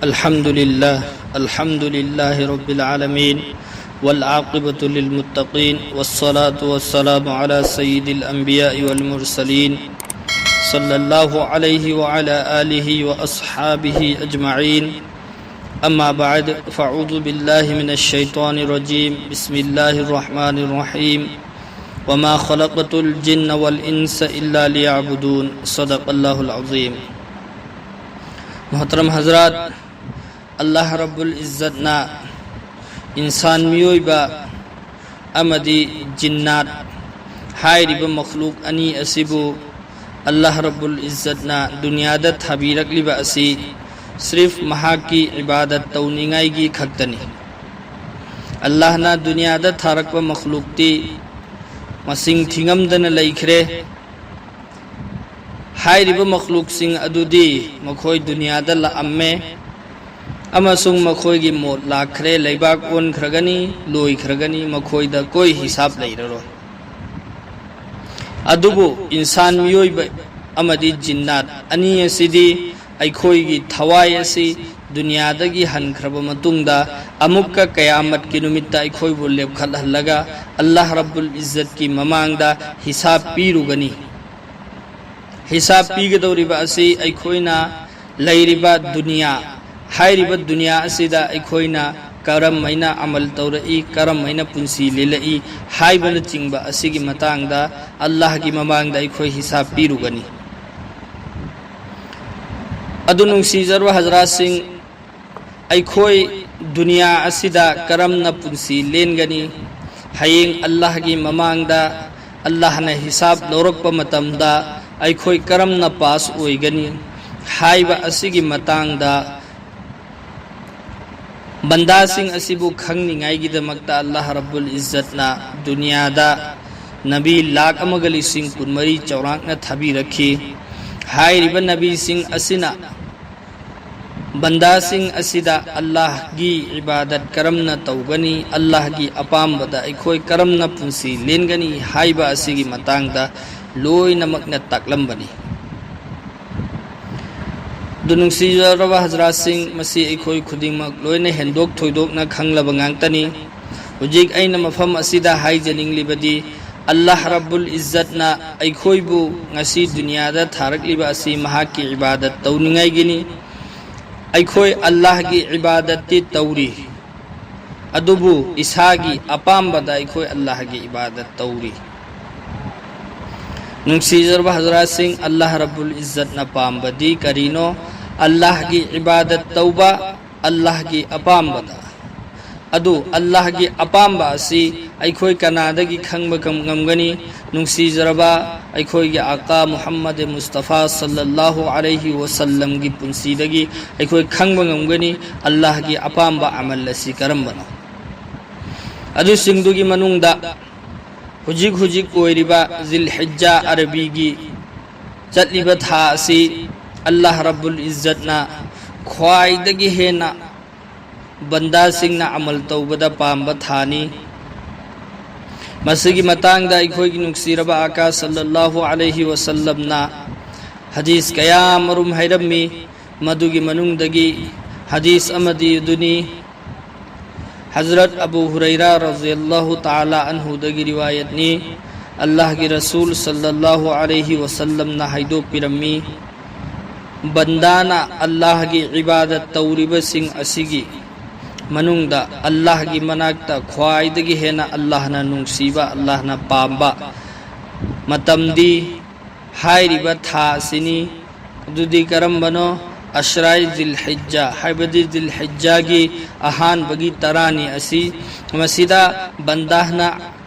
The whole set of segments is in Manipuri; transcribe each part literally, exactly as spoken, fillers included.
الحمد لله، الحمد لله رب العالمين، والعاقبة للمتقين، والصلاة والسلام على سيد الأنبياء والمرسلين، صلى الله عليه وعلى آله وأصحابه أجمعين. أما بعد، فأعوذ بالله من الشيطان الرجيم. بسم الله الرحمن الرحيم. وما خلقت الجن والإنس إلا ليعبدون. صدق الله العظيم. محترم حضرات، ꯑꯜꯂꯥꯍ ꯔꯕꯨꯜ ꯏꯖꯠꯅ ꯏꯟꯁꯥꯟ, ꯃꯤꯑꯣꯏꯕ ꯑꯃꯗꯤ ꯖꯤꯟꯅꯥꯠ ꯍꯥꯏꯔꯤꯕ ꯃꯈꯂꯨꯛ ꯑꯅꯤ ꯑꯁꯤꯕꯨ ꯑꯜꯂꯥꯍ ꯔꯕꯨꯜ ꯏꯖꯠꯅ ꯗꯨꯅꯤꯌꯥꯗ ꯊꯥꯕꯤꯔꯛꯂꯤꯕ ꯑꯁꯤ ꯁ꯭ꯔꯤꯐ ꯃꯍꯥꯛꯀꯤ ꯏꯕꯥꯗꯠ ꯇꯧꯅꯤꯡꯉꯥꯏꯒꯤ ꯈꯛꯇꯅꯤ꯫ ꯑꯜꯂꯥꯍꯅ ꯗꯨꯅꯤꯌꯥꯗ ꯊꯥꯔꯛꯄ ꯃꯈꯂꯨꯛꯇꯤ ꯃꯁꯤꯡ ꯊꯤꯉꯝꯗꯅ ꯂꯩꯈ꯭ꯔꯦ꯫ ꯍꯥꯏꯔꯤꯕ ꯃꯈꯂꯨꯛꯁꯤꯡ ꯑꯗꯨꯗꯤ ꯃꯈꯣꯏ ꯗꯨꯅꯤꯌꯥꯗ ꯂꯥꯛꯑꯝꯃꯦ ꯑꯃꯁꯨꯡ ꯃꯈꯣꯏꯒꯤ ꯃꯣꯠ ꯂꯥꯛꯈ꯭ꯔꯦ, ꯂꯩꯕꯥꯛ ꯑꯣꯟꯈ꯭ꯔꯒꯅꯤ, ꯂꯣꯏꯈ꯭ꯔꯒꯅꯤ, ꯃꯈꯣꯏꯗ ꯀꯣꯏ ꯍꯤꯁꯥꯕ ꯂꯩꯔꯔꯣꯏ꯫ ꯑꯗꯨꯕꯨ ꯏꯟꯁꯥꯟ, ꯃꯤꯑꯣꯏꯕ ꯑꯃꯗꯤ ꯖꯤꯟꯅꯥꯠ ꯑꯅꯤ ꯑꯁꯤꯗꯤ ꯑꯩꯈꯣꯏꯒꯤ ꯊꯋꯥꯏ ꯑꯁꯤ ꯗꯨꯅꯤꯌꯥꯗꯒꯤ ꯍꯟꯈ꯭ꯔꯕ ꯃꯇꯨꯡꯗ ꯑꯃꯨꯛꯀ ꯀꯌꯥꯃꯠꯀꯤ ꯅꯨꯃꯤꯠꯇ ꯑꯩꯈꯣꯏꯕꯨ ꯂꯦꯞꯈꯠꯍꯜꯂꯒ ꯑꯜꯂꯥꯍ ꯔꯕꯨꯜ ꯏꯖꯠꯀꯤ ꯃꯃꯥꯡꯗ ꯍꯤꯁꯥꯕ ꯄꯤꯔꯨꯒꯅꯤ꯫ ꯍꯤꯁꯥꯕ ꯄꯤꯒꯗꯧꯔꯤꯕ ꯑꯁꯤ ꯑꯩꯈꯣꯏꯅ ꯂꯩꯔꯤꯕ ꯗꯨꯅꯤꯌꯥ ꯍꯥꯏꯔꯤꯕ ꯗꯨꯅꯤꯌꯥ ꯑꯁꯤꯗ ꯑꯩꯈꯣꯏꯅ ꯀꯔꯝ ꯍꯥꯏꯅ ꯑꯃꯜ ꯇꯧꯔꯛꯏ, ꯀꯔꯝ ꯍꯥꯏꯅ ꯄꯨꯟꯁꯤ ꯂꯦꯜꯂꯛꯏ ꯍꯥꯏꯕꯅꯆꯤꯡꯕ ꯑꯁꯤꯒꯤ ꯃꯇꯥꯡꯗ ꯑꯜꯂꯥꯍꯒꯤ ꯃꯃꯥꯡꯗ ꯑꯩꯈꯣꯏ ꯍꯤꯁꯥꯕ ꯄꯤꯔꯨꯒꯅꯤ꯫ ꯑꯗꯨ ꯅꯨꯡꯁꯤꯖꯔꯕ ꯍꯖꯔꯥꯠꯁꯤꯡ, ꯑꯩꯈꯣꯏ ꯗꯨꯅꯤꯌꯥ ꯑꯁꯤꯗ ꯀꯔꯝꯅ ꯄꯨꯟꯁꯤ ꯂꯦꯟꯒꯅꯤ? ꯍꯌꯦꯡ ꯑꯜꯂꯥꯍꯒꯤ ꯃꯃꯥꯡꯗ ꯑꯜꯂꯥꯍꯅ ꯍꯤꯁꯥꯕ ꯂꯧꯔꯛꯄ ꯃꯇꯝꯗ ꯑꯩꯈꯣꯏ ꯀꯔꯝꯅ ꯄꯥꯁ ꯑꯣꯏꯒꯅꯤ ꯍꯥꯏꯕ ꯑꯁꯤꯒꯤ ꯃꯇꯥꯡꯗ ꯕꯟꯗꯥꯁꯤꯡ ꯑꯁꯤꯕꯨ ꯈꯪꯅꯤꯡꯉꯥꯏꯒꯤꯗꯃꯛꯇ ꯑꯜꯂꯥꯍ ꯔꯕꯨꯜ ꯏꯖꯠꯅ ꯗꯨꯅꯤꯌꯥꯗ ꯅꯕꯤ ꯂꯥꯈ ꯑꯃꯒ ꯂꯤꯁꯤꯡ ꯀꯨꯟꯃꯔꯤ ꯆꯥꯎꯔꯥꯛꯅ ꯊꯥꯕꯤꯔꯛꯈꯤ꯫ ꯍꯥꯏꯔꯤꯕ ꯅꯕꯤꯁꯤꯡ ꯑꯁꯤꯅ ꯕꯟꯗꯥꯁꯤꯡ ꯑꯁꯤꯗ ꯑꯜꯂꯥꯍꯒꯤ ꯏꯕꯥꯗꯠ ꯀꯔꯝꯅ ꯇꯧꯒꯅꯤ, ꯑꯜꯂꯥꯍꯒꯤ ꯑꯄꯥꯝꯕꯗ ꯑꯩꯈꯣꯏ ꯀꯔꯝꯅ ꯄꯨꯟꯁꯤ ꯂꯦꯟꯒꯅꯤ ꯍꯥꯏꯕ ꯑꯁꯤꯒꯤ ꯃꯇꯥꯡꯗ ꯂꯣꯏꯅꯃꯛꯅ ꯇꯥꯛꯂꯝꯕꯅꯤ꯫ ꯑꯗꯨ ꯅꯨꯡꯁꯤꯖꯔꯕ ꯍꯖꯔꯥꯠꯁꯤꯡ, ꯃꯁꯤ ꯑꯩꯈꯣꯏ ꯈꯨꯗꯤꯡꯃꯛ ꯂꯣꯏꯅ ꯍꯦꯟꯗꯣꯛ ꯊꯣꯏꯗꯣꯛꯅ ꯈꯪꯂꯕ ꯉꯥꯛꯇꯅꯤ꯫ ꯍꯧꯖꯤꯛ ꯑꯩꯅ ꯃꯐꯝ ꯑꯁꯤꯗ ꯍꯥꯏꯖꯅꯤꯡꯂꯤꯕꯗꯤ, ꯑꯜꯂꯥꯍ ꯔꯕꯨꯜ ꯏꯖꯠꯅ ꯑꯩꯈꯣꯏꯕꯨ ꯉꯁꯤ ꯗꯨꯅꯤꯌꯥꯗ ꯊꯥꯔꯛꯂꯤꯕ ꯑꯁꯤ ꯃꯍꯥꯛꯀꯤ ꯏꯕꯥꯗꯠ ꯇꯧꯅꯤꯡꯉꯥꯏꯒꯤꯅꯤ꯫ ꯑꯩꯈꯣꯏ ꯑꯜꯂꯥꯍꯒꯤ ꯏꯕꯥꯗꯠꯇꯤ ꯇꯧꯔꯤ, ꯑꯗꯨꯕꯨ ꯏꯁꯥꯒꯤ ꯑꯄꯥꯝꯕꯗ ꯑꯩꯈꯣꯏ ꯑꯜꯂꯥꯍꯒꯤ ꯏꯕꯥꯗꯠ ꯇꯧꯔꯤ꯫ ꯅꯨꯡꯁꯤꯖꯔꯕ ꯍꯖꯔꯥꯠꯁꯤꯡ, ꯑꯜꯂꯥꯍ ꯔꯕꯨꯜ ꯏꯖꯠꯅ ꯄꯥꯝꯕꯗꯤ ꯀꯔꯤꯅꯣ? ꯑꯜꯂꯥꯍꯒꯤ ꯏꯕꯥꯗꯠ ꯇꯧꯕ, ꯑꯜꯂꯥꯍꯒꯤ ꯑꯄꯥꯝꯕꯗ꯫ ꯑꯗꯨ ꯑꯜꯂꯥꯍꯒꯤ ꯑꯄꯥꯝꯕ ꯑꯁꯤ ꯑꯩꯈꯣꯏ ꯀꯅꯥꯗꯒꯤ ꯈꯪꯕ ꯉꯝ-, ꯉꯝꯒꯅꯤ? ꯅꯨꯡꯁꯤꯖꯔꯕ ꯑꯩꯈꯣꯏꯒꯤ ꯑꯥꯀꯥ ꯃꯨꯍꯝꯃꯗ ꯃꯨꯁꯇꯐꯥ ꯁꯜꯂꯜꯂꯥꯍꯨ ꯑꯂꯩꯍꯤ ꯋꯁꯜꯂꯝꯒꯤ ꯄꯨꯟꯁꯤꯗꯒꯤ ꯑꯩꯈꯣꯏ ꯈꯪꯕ ꯉꯝꯒꯅꯤ ꯑꯜꯂꯥꯍꯒꯤ ꯑꯄꯥꯝꯕ ꯑꯃꯜ ꯑꯁꯤ ꯀꯔꯝꯕꯅꯣ꯫ ꯑꯗꯨꯁꯤꯡꯗꯨꯒꯤ ꯃꯅꯨꯡꯗ ꯍꯧꯖꯤꯛ ꯍꯧꯖꯤꯛ ꯑꯣꯏꯔꯤꯕ ꯖꯤꯜ ꯍꯤꯖ꯭ꯖꯥ ꯑꯔꯕꯤꯒꯤ ꯆꯠꯂꯤꯕ ꯊꯥ ꯑꯁꯤ ꯑꯜꯂꯥꯍ ꯔꯕꯨꯜ ꯏꯖꯠꯅ ꯈ꯭ꯋꯥꯏꯗꯒꯤ ꯍꯦꯟꯅ ꯕꯟꯗꯥꯁꯤꯡꯅ ꯑꯃꯜ ꯇꯧꯕꯗ ꯄꯥꯝꯕ ꯊꯥꯅꯤ꯫ ꯃꯁꯤꯒꯤ ꯃꯇꯥꯡꯗ ꯑꯩꯈꯣꯏꯒꯤ ꯅꯨꯡꯁꯤꯔꯕ ꯑꯥꯀꯥ ꯁꯜꯂꯜꯂꯥꯍꯨ ꯑꯂꯩꯍꯤ ꯋꯁꯜꯂꯝꯅ ꯍꯗꯤꯁ ꯀꯌꯥ ꯑꯃꯔꯨꯝ ꯍꯥꯏꯔꯝꯃꯤ꯫ ꯃꯗꯨꯒꯤ ꯃꯅꯨꯡꯗꯒꯤ ꯍꯗꯤꯁ ꯑꯃꯗꯤ ꯑꯗꯨꯅꯤ, ꯍꯖꯔꯠ ꯑꯕꯨ ꯍꯨꯔꯩꯔꯥ ꯔꯖꯤꯌꯜꯂꯥꯍꯨ ꯇꯥꯂꯥ ꯑꯟꯍꯨꯗꯒꯤ ꯔꯤꯋꯥꯌꯠꯅꯤ꯫ ꯑꯜꯂꯥꯍꯒꯤ ꯔꯁꯨꯜ ꯁꯜꯂꯜꯂꯥꯍꯨ ꯑꯂꯩꯍꯤ ꯋꯁꯜꯂꯝꯅ ꯍꯥꯏꯗꯣꯛꯄꯤꯔꯝꯃꯤ, ꯕꯟꯗꯥꯅ ꯑꯜꯂꯥꯍꯒꯤ ꯏꯕꯥꯗꯠ ꯇꯧꯔꯤꯕꯁꯤꯡ ꯑꯁꯤꯒꯤ ꯃꯅꯨꯡꯗ ꯑꯜꯂꯥꯍꯒꯤ ꯃꯅꯥꯛꯇ ꯈ꯭ꯋꯥꯏꯗꯒꯤ ꯍꯦꯟꯅ ꯑꯜꯂꯥꯍꯅ ꯅꯨꯡꯁꯤꯕ, ꯑꯜꯂꯥꯍꯅ ꯄꯥꯝꯕ ꯃꯇꯝꯗꯤ ꯍꯥꯏꯔꯤꯕ ꯊꯥ ꯑꯁꯤꯅꯤ꯫ ꯑꯗꯨꯗꯤ ꯀꯔꯝꯕꯅꯣ? ꯑꯁ꯭ꯔꯥꯏ ꯖꯤꯜ ꯍꯤꯖ꯭ꯖꯥ, ꯍꯥꯏꯕꯗꯤ ꯖꯤꯜ ꯍꯤꯖ꯭ꯖꯥꯒꯤ ꯑꯍꯥꯟꯕꯒꯤ ꯇꯔꯥꯅꯤ ꯑꯁꯤ, ꯃꯁꯤꯗ ꯕꯟꯗꯥꯍꯅ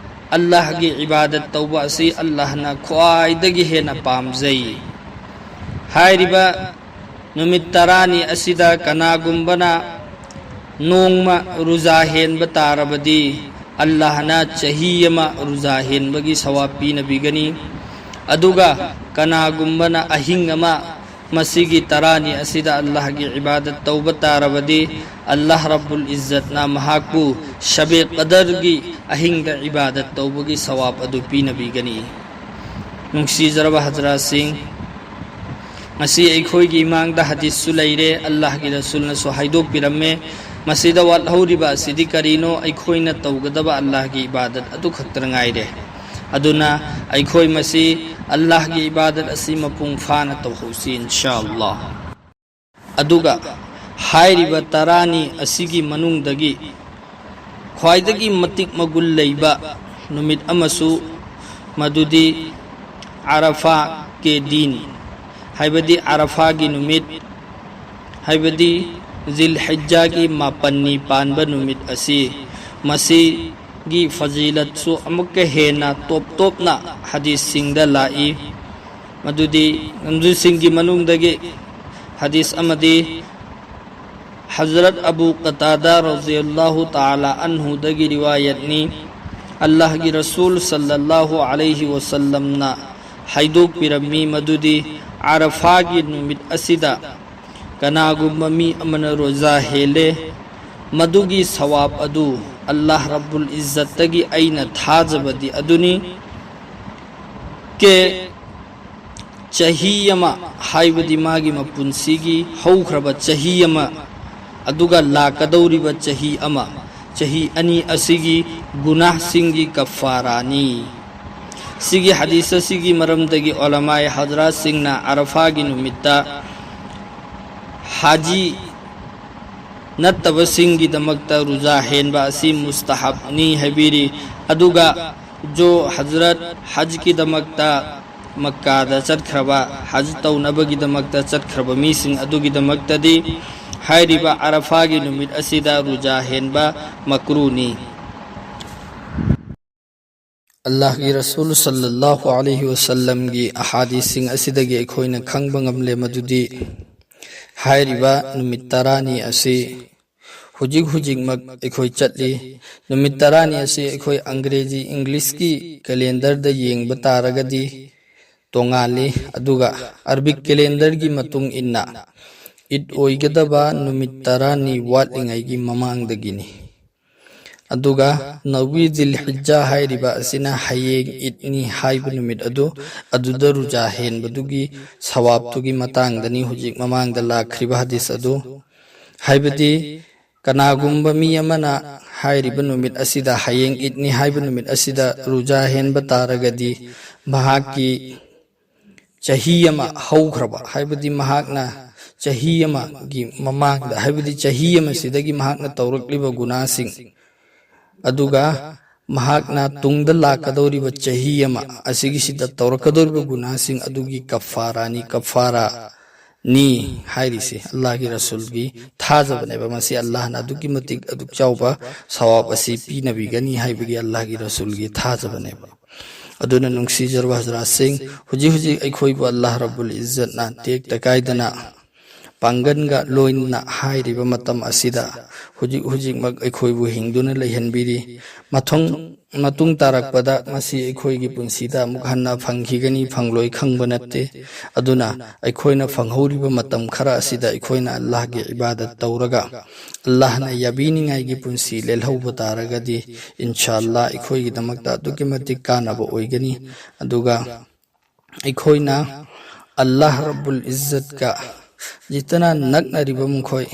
ꯑꯜꯂꯥꯍꯒꯤ ꯏꯕꯥꯗꯠ ꯇꯧꯕ ꯑꯁꯤ ꯑꯜꯂꯥꯍꯅ ꯈ꯭ꯋꯥꯏꯗꯒꯤ ꯍꯦꯟꯅ ꯄꯥꯝꯖꯩ꯫ ꯍꯥꯏꯔꯤꯕ ꯅꯨꯃꯤꯠ ꯇꯔꯥꯅꯤ ꯑꯁꯤꯗ ꯀꯅꯥꯒꯨꯝꯕꯅ ꯅꯣꯡꯃ ꯔꯨꯖꯥ ꯍꯦꯟꯕ ꯇꯥꯔꯕꯗꯤ, ꯑꯜꯂꯥꯍꯅ ꯆꯍꯤ ꯑꯃ ꯔꯨꯖꯥ ꯍꯦꯟꯕꯒꯤ ꯁꯋꯥꯕ ꯄꯤꯅꯕꯤꯒꯅꯤ꯫ ꯑꯗꯨꯒ ꯀꯅꯥꯒꯨꯝꯕꯅ ꯑꯍꯤꯡ ꯑꯃ ꯃꯁꯤꯒꯤ ꯇꯔꯥꯅꯤ ꯑꯁꯤꯗ ꯑꯜꯂꯥꯍꯒꯤ ꯏꯕꯥꯗꯠ ꯇꯧꯕ ꯇꯥꯔꯕꯗꯤ, ꯑꯜꯂꯥꯍ ꯔꯕꯨꯜ ꯏꯖꯠꯅ ꯃꯍꯥꯛꯄꯨ ꯁꯕꯦ ꯀꯗꯔꯒꯤ ꯑꯍꯤꯡꯗ ꯏꯕꯥꯗꯠ ꯇꯧꯕꯒꯤ ꯁꯋꯥꯕ ꯑꯗꯨ ꯄꯤꯅꯕꯤꯒꯅꯤ꯫ ꯅꯨꯡꯁꯤꯖꯔꯕ ꯍꯖꯔꯥꯠꯁꯤꯡ, ꯉꯁꯤ ꯑꯩꯈꯣꯏꯒꯤ ꯏꯃꯥꯡꯗ ꯍꯗꯤꯁꯁꯨ ꯂꯩꯔꯦ, ꯑꯜꯂꯥꯍꯒꯤ ꯔꯁꯨꯜꯅꯁꯨ ꯍꯥꯏꯗꯣꯛꯄꯤꯔꯝꯃꯦ꯫ ꯃꯁꯤꯗ ꯋꯥꯠꯍꯧꯔꯤꯕ ꯑꯁꯤꯗꯤ ꯀꯔꯤꯅꯣ? ꯑꯩꯈꯣꯏꯅ ꯇꯧꯒꯗꯕ ꯑꯜꯂꯥꯍꯒꯤ ꯏꯕꯥꯗꯠ ꯑꯗꯨ ꯈꯛꯇ ꯉꯥꯏꯔꯦ꯫ ꯑꯗꯨꯅ ꯑꯩꯈꯣꯏ ꯃꯁꯤ ꯑꯜꯂꯥꯍꯒꯤ ꯏꯕꯥꯗꯠ ꯑꯁꯤ ꯃꯄꯨꯡ ꯐꯥꯅ ꯇꯧꯍꯧꯁꯤ, ꯏꯟꯁꯥ ꯑꯜꯂꯥꯍ꯫ ꯑꯗꯨꯒ ꯍꯥꯏꯔꯤꯕ ꯇꯔꯥꯅꯤ ꯑꯁꯤꯒꯤ ꯃꯅꯨꯡꯗꯒꯤ ꯈ꯭ꯋꯥꯏꯗꯒꯤ ꯃꯇꯤꯛ ꯃꯒꯨꯟ ꯂꯩꯕ ꯅꯨꯃꯤꯠ ꯑꯃꯁꯨ, ꯃꯗꯨꯗꯤ ꯑꯔꯐꯥ ꯀꯦ ꯗꯤꯟ, ꯍꯥꯏꯕꯗꯤ ꯑꯔꯐꯥꯒꯤ ꯅꯨꯃꯤꯠ, ꯍꯥꯏꯕꯗꯤ ꯖꯤꯜ ꯍꯤꯖ꯭ꯖꯥꯒꯤ ꯃꯥꯄꯟꯅꯤ ꯄꯥꯟꯕ ꯅꯨꯃꯤꯠ ꯑꯁꯤ, ꯃꯁꯤꯒꯤ ꯐꯖꯤꯂꯠꯁꯨ ꯑꯃꯨꯛꯀ ꯍꯦꯟꯅ ꯇꯣꯞ ꯇꯣꯞꯅ ꯍꯗꯤꯁꯁꯤꯡꯗ ꯂꯥꯛꯏ꯫ ꯃꯗꯨꯗꯤ ꯉꯝꯖꯨꯁꯤꯡꯒꯤ ꯃꯅꯨꯡꯗꯒꯤ ꯍꯗꯤꯁ ꯑꯃꯗꯤ ꯍꯖꯔꯠ ꯑꯕꯨ ꯀꯇꯥꯗꯥ ꯔꯖꯤꯌꯜꯂꯥꯍꯨ ꯇꯥꯂꯥ ꯑꯟꯍꯨꯗꯒꯤ ꯔꯤꯋꯥꯌꯠꯅꯤ꯫ ꯑꯜꯂꯥꯍꯒꯤ ꯔꯁꯨꯜ ꯁꯜꯂꯜꯂꯥꯍꯨ ꯑꯂꯩꯍꯤ ꯋꯁꯜꯂꯝꯅ ꯍꯥꯏꯗꯣꯛꯄꯤꯔꯝꯃꯤ ꯃꯗꯨꯗꯤ ꯑꯔꯐꯥꯒꯤ ꯅꯨꯃꯤꯠ ꯑꯁꯤꯗ ꯀꯅꯥꯒꯨꯝꯕ ꯃꯤ ꯑꯃꯅ ꯔꯣꯖꯥ ꯍꯦꯜꯂꯦ, ꯃꯗꯨꯒꯤ ꯁꯋꯥꯕ ꯑꯗꯨ ꯑꯜꯂꯥꯍ ꯔꯕꯨꯜ ꯏꯖꯠꯇꯒꯤ ꯑꯩꯅ ꯊꯥꯖꯕꯗꯤ ꯑꯗꯨꯅꯤ꯫ ꯀꯦ ꯆꯍꯤ ꯑꯃ, ꯍꯥꯏꯕꯗꯤ ꯃꯥꯒꯤ ꯃꯄꯨꯟꯁꯤꯒꯤ ꯍꯧꯈ꯭ꯔꯕ ꯆꯍꯤ ꯑꯃ, ꯑꯗꯨꯒ ꯂꯥꯛꯀꯗꯧꯔꯤꯕ ꯆꯍꯤ ꯑꯃ, ꯆꯍꯤ ꯑꯅꯤ ꯑꯁꯤꯒꯤ ꯒꯨꯅꯥꯍꯁꯤꯡꯒꯤ ꯀꯐꯥꯔꯥꯅꯤ꯫ ꯁꯤꯒꯤ ꯍꯗꯤꯁ ꯑꯁꯤꯒꯤ ꯃꯔꯝꯗꯒꯤ ꯎꯂꯃꯥꯏ ꯍꯖꯔꯥꯠꯁꯤꯡꯅ ꯑꯔꯐꯥꯒꯤ ꯅꯨꯃꯤꯠꯇ ꯍꯥꯖꯤ ꯅꯠꯇꯕꯁꯤꯡꯒꯤꯗꯃꯛꯇ ꯔꯨꯖꯥ ꯍꯦꯟꯕ ꯑꯁꯤ ꯃꯨꯁꯇꯍꯕꯅꯤ ꯍꯥꯏꯕꯤꯔꯤ꯫ ꯑꯗꯨꯒ ꯖꯣ ꯍꯖꯔꯠ ꯍꯖꯀꯤꯗꯃꯛꯇ ꯃꯛꯀꯥꯗ ꯆꯠꯈ꯭ꯔꯕ, ꯍꯖ ꯇꯧꯅꯕꯒꯤꯗꯃꯛꯇ ꯆꯠꯈ꯭ꯔꯕ ꯃꯤꯁꯤꯡ ꯑꯗꯨꯒꯤꯗꯃꯛꯇꯗꯤ ꯍꯥꯏꯔꯤꯕ ꯑꯔꯐꯥꯒꯤ ꯅꯨꯃꯤꯠ ꯑꯁꯤꯗ ꯔꯨꯖꯥ ꯍꯦꯟꯕ ꯃꯀ꯭ꯔꯨꯅꯤ꯫ ꯑꯜꯂꯥꯍꯒꯤ ꯔꯁꯨꯜ ꯁꯜꯂꯜꯂꯥꯍꯨ ꯑꯂꯩꯍꯤ ꯋꯁꯜꯂꯝꯒꯤ ꯑꯍꯥꯗꯤꯁꯁꯤꯡ ꯑꯁꯤꯗꯒꯤ ꯑꯩꯈꯣꯏꯅ ꯈꯪꯕ ꯉꯝꯂꯦ ꯃꯗꯨꯗꯤ ꯍꯥꯏꯔꯤꯕ ꯅꯨꯃꯤꯠ ꯇꯔꯥꯅꯤ ꯑꯁꯤ ꯍꯧꯖꯤꯛ ꯍꯧꯖꯤꯛꯃꯛ ꯑꯩꯈꯣꯏ ꯆꯠꯂꯤ꯫ ꯅꯨꯃꯤꯠ ꯇꯔꯥꯅꯤ ꯑꯁꯤ ꯑꯩꯈꯣꯏ ꯑꯪꯒ꯭ꯔꯦꯖꯤ, ꯏꯪꯂꯤꯁꯀꯤ ꯀꯦꯂꯦꯟꯗꯔꯗ ꯌꯦꯡꯕ ꯇꯥꯔꯒꯗꯤ ꯇꯣꯉꯥꯜꯂꯤ, ꯑꯗꯨꯒ ꯑꯔꯕꯤꯛ ꯀꯦꯂꯦꯟꯗꯔꯒꯤ ꯃꯇꯨꯡ ꯏꯟꯅ ꯏꯗ ꯑꯣꯏꯒꯗꯕ ꯅꯨꯃꯤꯠ ꯇꯔꯥꯅꯤ ꯋꯥꯠꯂꯤꯉꯩꯒꯤ ꯃꯃꯥꯡꯗꯒꯤꯅꯤ꯫ ꯑꯗꯨꯒ ꯅꯧꯋꯤ ꯖꯤꯜ ꯍꯤꯖꯥ ꯍꯥꯏꯔꯤꯕ ꯑꯁꯤꯅ ꯍꯌꯦꯡ ꯏꯗꯅꯤ ꯍꯥꯏꯕ ꯅꯨꯃꯤꯠ ꯑꯗꯨ, ꯑꯗꯨꯗ ꯔꯨꯖꯥ ꯍꯦꯟꯕꯗꯨꯒꯤ ꯁꯋꯥꯕꯇꯨꯒꯤ ꯃꯇꯥꯡꯗꯅꯤ ꯍꯧꯖꯤꯛ ꯃꯃꯥꯡꯗ ꯂꯥꯛꯈ꯭ꯔꯤꯕ ꯍꯗꯤꯁ ꯑꯗꯨ꯫ ꯍꯥꯏꯕꯗꯤ ꯀꯅꯥꯒꯨꯝꯕ ꯃꯤ ꯑꯃꯅ ꯍꯥꯏꯔꯤꯕ ꯅꯨꯃꯤꯠ ꯑꯁꯤꯗ, ꯍꯌꯦꯡ ꯏꯗꯅꯤ ꯍꯥꯏꯕ ꯅꯨꯃꯤꯠ ꯑꯁꯤꯗ ꯔꯨꯖꯥ ꯍꯦꯟꯕ ꯇꯥꯔꯒꯗꯤ ꯃꯍꯥꯛꯀꯤ ꯆꯍꯤ ꯑꯃ ꯍꯧꯈ꯭ꯔꯕ, ꯍꯥꯏꯕꯗꯤ ꯃꯍꯥꯛꯅ ꯆꯍꯤ ꯑꯃꯒꯤ ꯃꯃꯥꯡꯗ, ꯍꯥꯏꯕꯗꯤ ꯆꯍꯤ ꯑꯃꯁꯤꯗꯒꯤ ꯃꯍꯥꯛꯅ ꯇꯧꯔꯛꯂꯤꯕ ꯒꯨꯅꯥꯁꯤꯡ, ꯑꯗꯨꯒ ꯃꯍꯥꯛꯅ ꯇꯨꯡꯗ ꯂꯥꯛꯀꯗꯧꯔꯤꯕ ꯆꯍꯤ ꯑꯃ ꯑꯁꯤꯒꯤꯁꯤꯗ ꯇꯧꯔꯛꯀꯗꯧꯔꯤꯕ ꯒꯨꯅꯥꯁꯤꯡ ꯑꯗꯨꯒꯤ ꯀꯐꯥꯔꯥꯅꯤ, ꯀꯐꯥꯔꯥꯅꯤ ꯍꯥꯏꯔꯤꯁꯤ ꯑꯜꯂꯥꯍꯒꯤ ꯔꯁꯨꯜꯒꯤ ꯊꯥꯖꯕꯅꯦꯕ꯫ ꯃꯁꯤ ꯑꯜꯂꯥꯍꯅ ꯑꯗꯨꯛꯀꯤ ꯃꯇꯤꯛ ꯑꯗꯨꯛ ꯆꯥꯎꯕ ꯁꯋꯥꯕ ꯑꯁꯤ ꯄꯤꯅꯕꯤꯒꯅꯤ ꯍꯥꯏꯕꯒꯤ ꯑꯜꯂꯥꯍꯒꯤ ꯔꯁꯨꯜꯒꯤ ꯊꯥꯖꯕꯅꯦꯕ꯫ ꯑꯗꯨꯅ ꯅꯨꯡꯁꯤꯖꯔꯕ ꯍꯖꯔꯥꯠꯁꯤꯡ, ꯍꯧꯖꯤꯛ ꯍꯧꯖꯤꯛ ꯑꯩꯈꯣꯏꯕꯨ ꯑꯜꯂꯥꯍ ꯔꯕꯨꯜ ꯏꯖꯠꯅ ꯇꯦꯛꯇ ꯀꯥꯏꯗꯅ ꯄꯥꯡꯒꯟꯒ ꯂꯣꯏꯅꯅ ꯍꯥꯏꯔꯤꯕ ꯃꯇꯝ ꯑꯁꯤꯗ ꯍꯧꯖꯤꯛ ꯍꯧꯖꯤꯛꯃꯛ ꯑꯩꯈꯣꯏꯕꯨ ꯍꯤꯡꯗꯨꯅ ꯂꯩꯍꯟꯕꯤꯔꯤ꯫ ꯃꯊꯪ, ꯃꯇꯨꯡ ꯇꯥꯔꯛꯄꯗ ꯃꯁꯤ ꯑꯩꯈꯣꯏꯒꯤ ꯄꯨꯟꯁꯤꯗ ꯑꯃꯨꯛ ꯍꯟꯅ ꯐꯪꯈꯤꯒꯅꯤ ꯐꯪꯂꯣꯏ ꯈꯪꯕ ꯅꯠꯇꯦ꯫ ꯑꯗꯨꯅ ꯑꯩꯈꯣꯏꯅ ꯐꯪꯍꯧꯔꯤꯕ ꯃꯇꯝ ꯈꯔ ꯑꯁꯤꯗ ꯑꯩꯈꯣꯏꯅ ꯑꯜꯂꯥꯍꯒꯤ ꯏꯕꯥꯗꯠ ꯇꯧꯔꯒ ꯑꯜꯂꯥꯍꯅ ꯌꯥꯕꯤꯅꯤꯡꯉꯥꯏꯒꯤ ꯄꯨꯟꯁꯤ ꯂꯦꯜꯍꯧꯕ ꯇꯥꯔꯒꯗꯤ, ꯏꯟꯁꯥ ꯑꯜꯂꯥꯍ ꯑꯩꯈꯣꯏꯒꯤꯗꯃꯛꯇ ꯑꯗꯨꯛꯀꯤ ꯃꯇꯤꯛ ꯀꯥꯟꯅꯕ ꯑꯣꯏꯒꯅꯤ꯫ ꯑꯗꯨꯒ ꯑꯩꯈꯣꯏꯅ ꯑꯜꯂꯥꯍ ꯔꯕꯨꯜ ꯏꯖꯠꯀ ꯖꯤꯇꯅ ꯅꯛꯅꯔꯤꯕ ꯃꯈꯣꯏ,